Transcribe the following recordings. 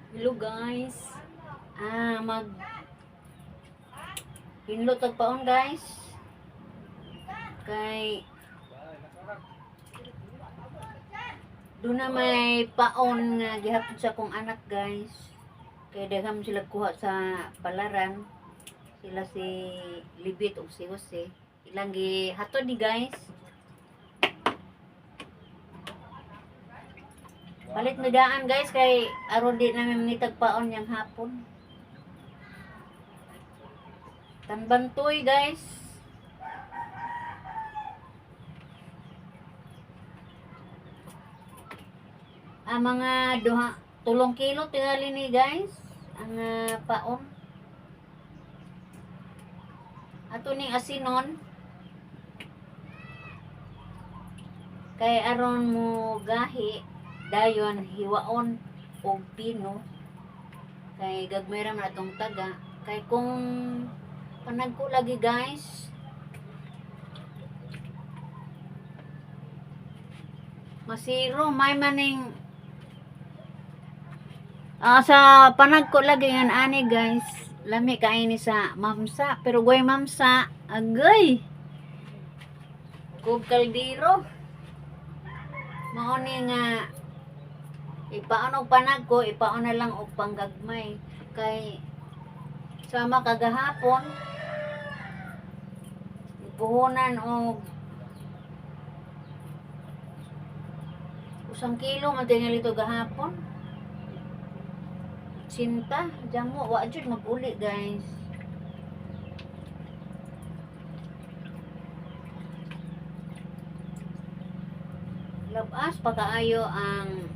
Hello guys. Mag hinlot og paon, guys. Kay doon na may paon nga gihapon sa akong anak, guys. Kay daghang sila kuha sa palaran. Sila si Libit ug si Jose. Ilang gihatod ni, guys. Palit na daan, guys, kay aron di namin mangitag paon yang hapon. Tanbantoy, guys. Ang mga duha 3 kilo tingali ni, guys, ang paon. Ato ning asinon kay aron mo gahi dayon hiwaon og pino kay gagmay ra man atong taga kay kung panagko lagi, guys, masiro may maning sa panagko lagi ngan ani, guys. Lami kain ni sa mamsa, pero goy mamsa agay kog kaldero. Mao ni nga ipaon og panagko, ipaon na lang og panggagmay kay sama kagahapon ipuhunan og 1 kilo man tingali to gahapon. Sinta, jamo, wa jud mag-uli, guys. Labas pa kaayo ang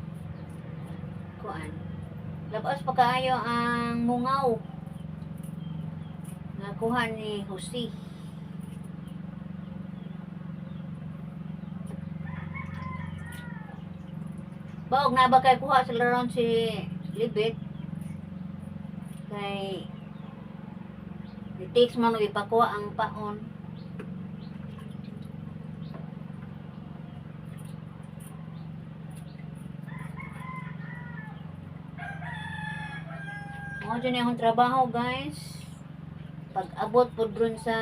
kuan. Labas pa kaayo ang mungaw. Nakuha ni Jose. Baog na ba kay kuha sila ron si Libit? Kay it takes man og ipakuha ang paon. Mao jud ni akong trabaho, guys. Pag abot pod ron sa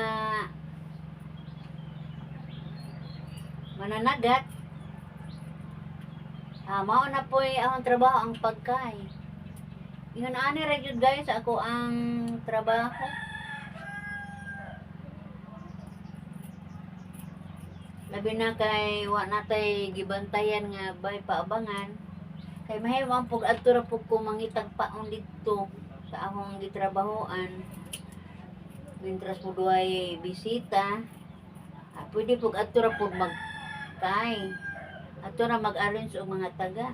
mananagat, mao na po'y akong trabaho ang pagkay. Ingon ani ra jud, guys, ako ang trabaho. Labi na kay wa natay gibantayan nga bay paabangan. Kay mahimo ang pug adto ra pug ko mangitag paon didto sa akong gitrabahoan. Mintras mo duhay bisita, pwede pug adto ra pug magkay. Adto ra mag-arrange og mga taga.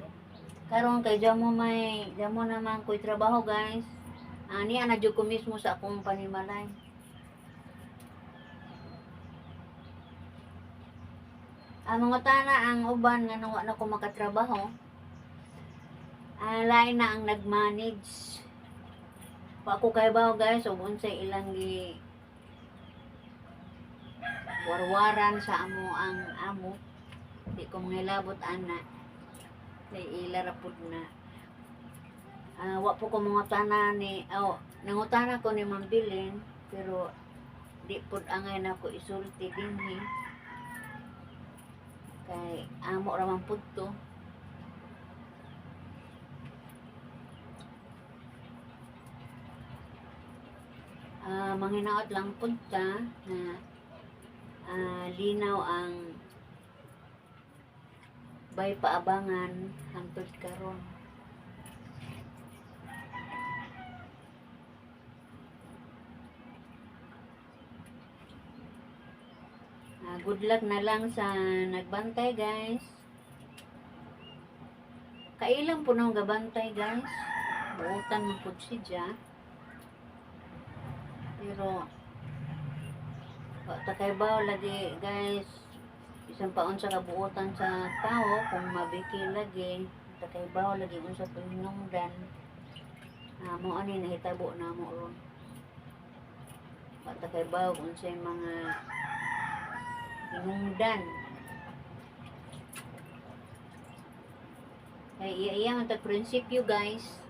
Karon kay jamo may jamo naman ko'y trabaho, guys. Niya na jud ko mismo sa akong panimalay. Ang mga tana ang uban nga wa na ko makatrabaho. Lain na ang nag-manage. Wa ko kaybaw, guys, og unsay ilang gi warwaran sa amo ang amo. Di ko mangilabot ana. Kay ila ra pud na. Wa po ko mangutana ni, oh, nangutana ko ni Ma'am Bilin, pero di pud angay na ko isulti dinhi. Kay amo ra man pud to. Manghinaot lang pud ta na linaw ang bay paabangan hangtod karon. Good luck na lang sa nagbantay, guys. Kailan po nang gabantay, guys? Buutan man pud siya. Pero wa ta kay baw lagi, guys. Bisan pa unsa kabuotan sa tao kung mabiki lagi, ta kay baw lagi unsa pahinungdan. Mao ani nahitabo namo ron. Wa ta kay baw unsay mga hinungdan. Kay iya-iya man tag prinsipyo, guys.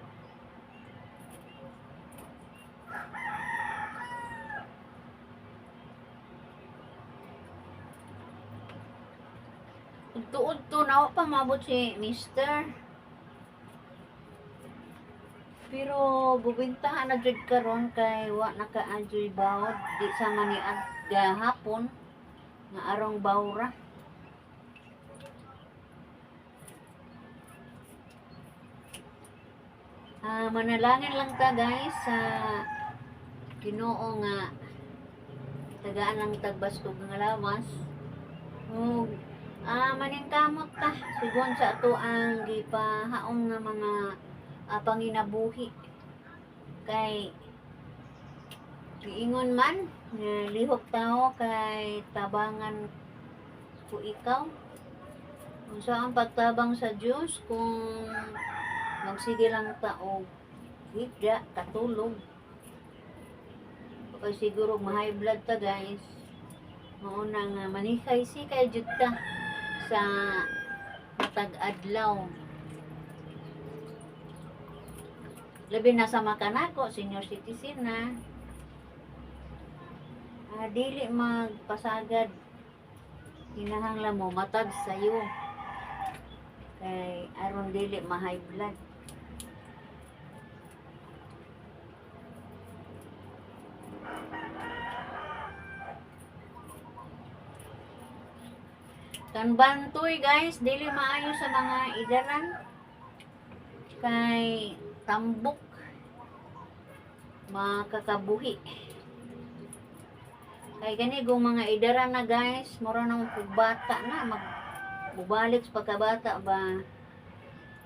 Udto-udto na wa pa maabot si Mister. Pero bubintahan na jud karon kay wa na kaadyoy bawod, di sama ni gahapon nga arong bawra. Ah, manalangin lang ta, guys, sa Ginoo nga tagaan lang tagbaskog nga lawas. Ug maningkamot ta sigon sa ato ang gipahaom nga mga panginabuhi. Kay giingon man nga lihok tao kay tabangan ko ikaw. Unsa ang pagtabang sa Dios kung magsige lang ta og higda, katulog? Kay siguro ma-high blood ta, guys. Mao na nga manikay sikay jud ta sa matag adlaw. Labi na sa makanako, senior citizen na. Dili magpasagad. Kinahanglan mo matag sayo. Kay aron dili ma-high blood. Kanbantoy, guys, dili maayo sa mga idaran kay tambok, makakabuhi. Kay gani kung mga idaran na, guys, mura nang bata na mag bubalik sa pagkabata ba,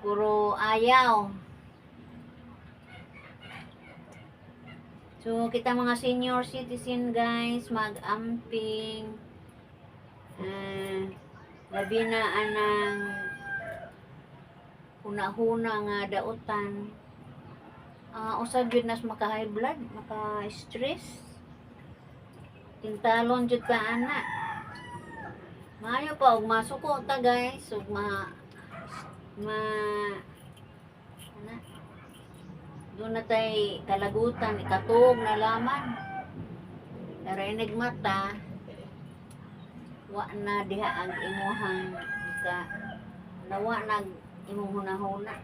puro ayaw. So kita mga senior citizen, guys, mag-amping, labi na anang huna-huna nga dautan, usab jud nas maka high blood, maka stress, tintalon jud ka ana. Maayo pa og masuko ta, guys, ug ma ma ana doon na tay kalagutan, ikatuog na laman, pero inig mata wa na diha ang imuhang ka nawa nag imong hunahuna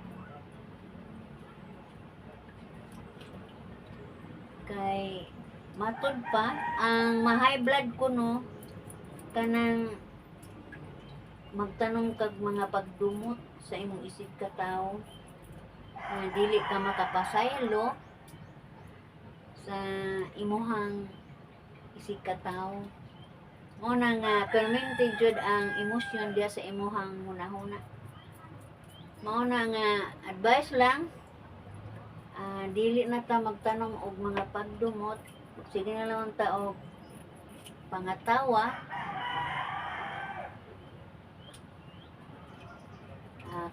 kay matud pa ang ma-high blood ko, no, kanang magtanom kag mga pagdumot sa imong isig katawo nga dili ka makapasaylo sa imuhang isig katawo. Mo na nga permente jud ang emosyon diha sa imuhang hunahuna. Mao na nga advice lang, dili na ta magtanom og mga pagdumot, sige na lang ta og pangatawa,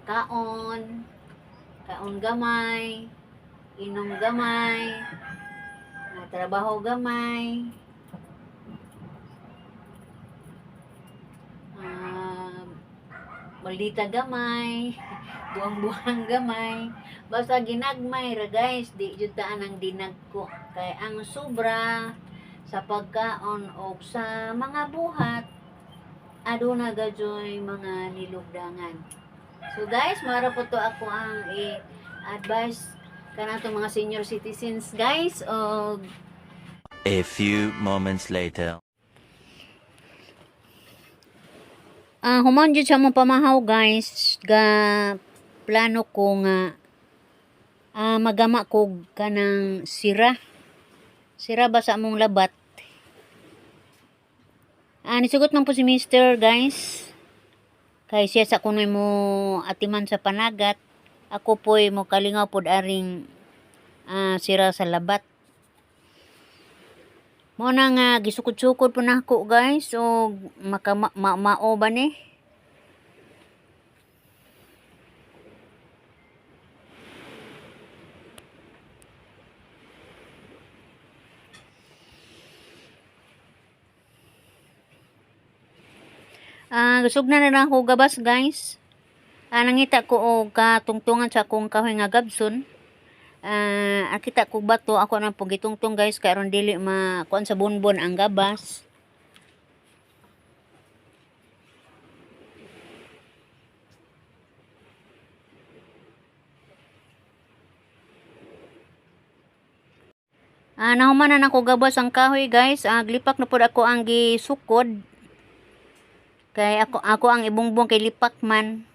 kaon kaon gamay, inom gamay, trabaho gamay, maldita gamay, buang-buang gamay, basta ginagmay ra, guys, di jud ta anang dinagko kay ang sobra sa pagkaon o sa mga buhat aduna gadyoy mga nilugdangan. So guys, mara po to ako ang i-advise kanatong mga senior citizens, guys, og A few moments later. Human jud sa among pamahaw, guys, ga plano ko nga magama ko kanang sira. Sira ba sa among labat? Nisugot man po si Mister, guys. Kay siya sa kunoy mo atiman sa panagat. Ako po'y mo kalingaw pod aring sira sa labat. Mo na nga gisukod-sukod po nako, guys, og maka ma, mao ba ni? Gusog na lang ako gabas, guys. Nangita ko og katungtungan sa akong kahoy nga gabson. Akita ko bato, ako nang pong gitungtong, guys, kay aron dili makuan sa bonbon ang gabas. Nahuman na nako gabas ang kahoy, guys. Glipak na pud ako ang gisukod. Kay ako ang ibungbong kay lipak man.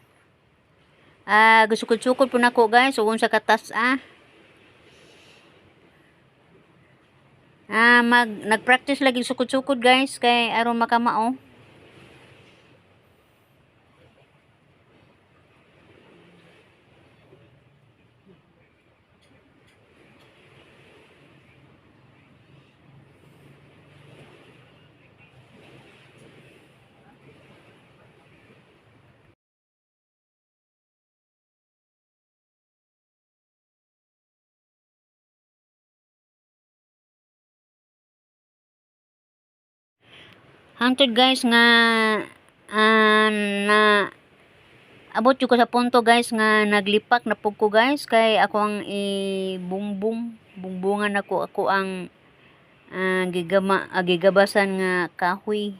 Gusukod-sukod po nako, guys, ug unsa katas ah. Mag nagpractice lagi sukod-sukod, guys, kay aron makamao. Hangtod, guys, nga na abot jud ko sa punto, guys, nga naglipak na pud ko, guys, kay ako ang ibungbong bungbungan ako ako ang gigabasan nga kahoy.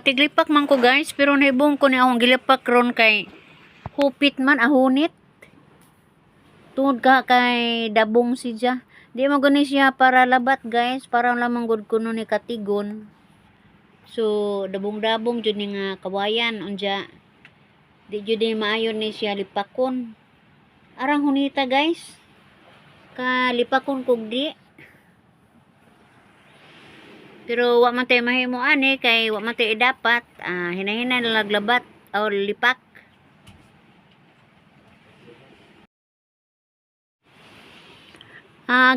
Tiglipak man ko, guys, pero nahibong ko ni akong gilipak ron kay hupit man ahunit. Tungod ka kay dabong siya. Di mo gani siya para labat, guys, para lamang gud kuno ni katigon. So dabong-dabong jud ni nga kawayan unja. Di jud ni maayo ni siya lipakon. Arang hunita, guys. Ka lipakon kog di. Pero wa man tay mahimo ani kay wa man tay dapat, hinahina na laglabat o lipak.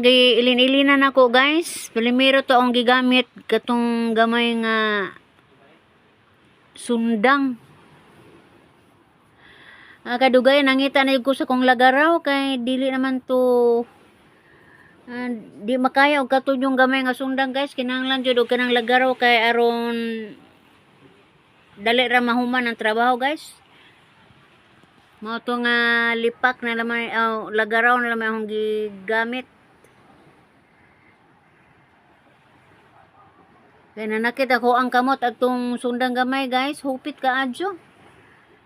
Gi ilin-ilinan ako, guys. Primero to ang gigamit katong gamay nga sundang. Kadugay nangita na ko sa kong lagaraw kay dili naman to di makaya og katud yung gamay nga sundang, guys. Kinahanglan jud og kanang lagaraw kay aron dali ra mahuman ang trabaho, guys. Mao to nga lipak na lamay, oh, lagaraw na lamay akong gigamit. Kay nanakit ako ang kamot atong sundang gamay, guys, hupit ka adyo.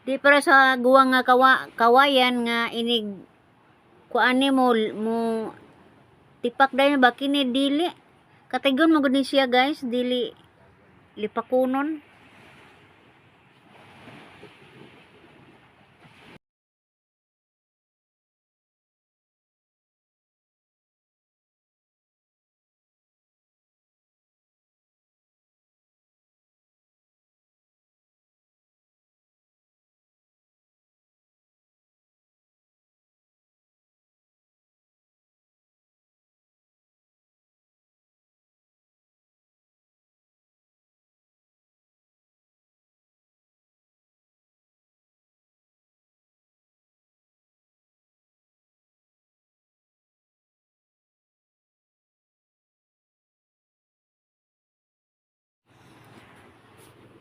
Di para sa guwang nga kawayan nga inig kuani mo mo tipak dayon ba kini dili. Katigon mo gud ni siya, guys, dili lipakunon.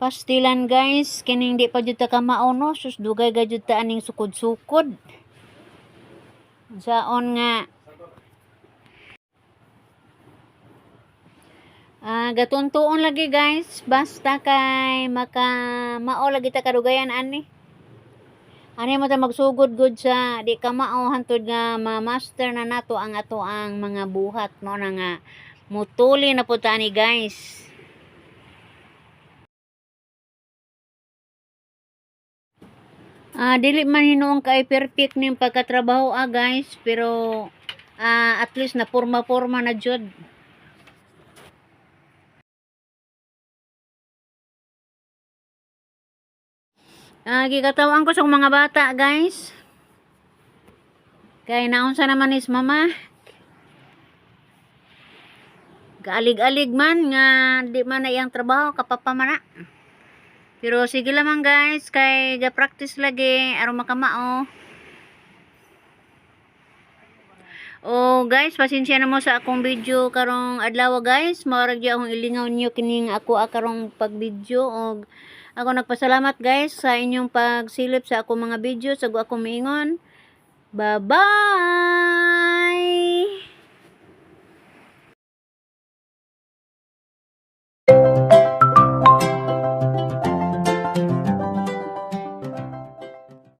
Pastilan, guys, kining di pa jud ta kamao no, sus dugay ga jud ta aning sukod-sukod. Saon nga gatuntuon lagi, guys, basta kay maka mao lagi ta kadugayan ani. Ani mo ta magsugod gud sa di ka mao hantod nga ma-master na nato ang ato ang mga buhat mo na nga mutuli na pud ta ani, guys. Dili man hinuon kay perfect ning pagkatrabaho guys, pero at least na porma-porma na jud. Gikatawan ko sa mga bata, guys. Kay naunsa naman is mama. Gaalig-alig man nga di man na iyang trabaho kapapa man na. Pero sige lamang, guys, kay ga-practice lagi aron makamao. Oh guys, pasensya na mo sa akong video karong adlaw, guys. Mao ra gyud akong ilingaw niyo kining ako karong pag-video og ako nagpasalamat, guys, sa inyong pagsilip sa akong mga video sa ako miingon. Bye-bye!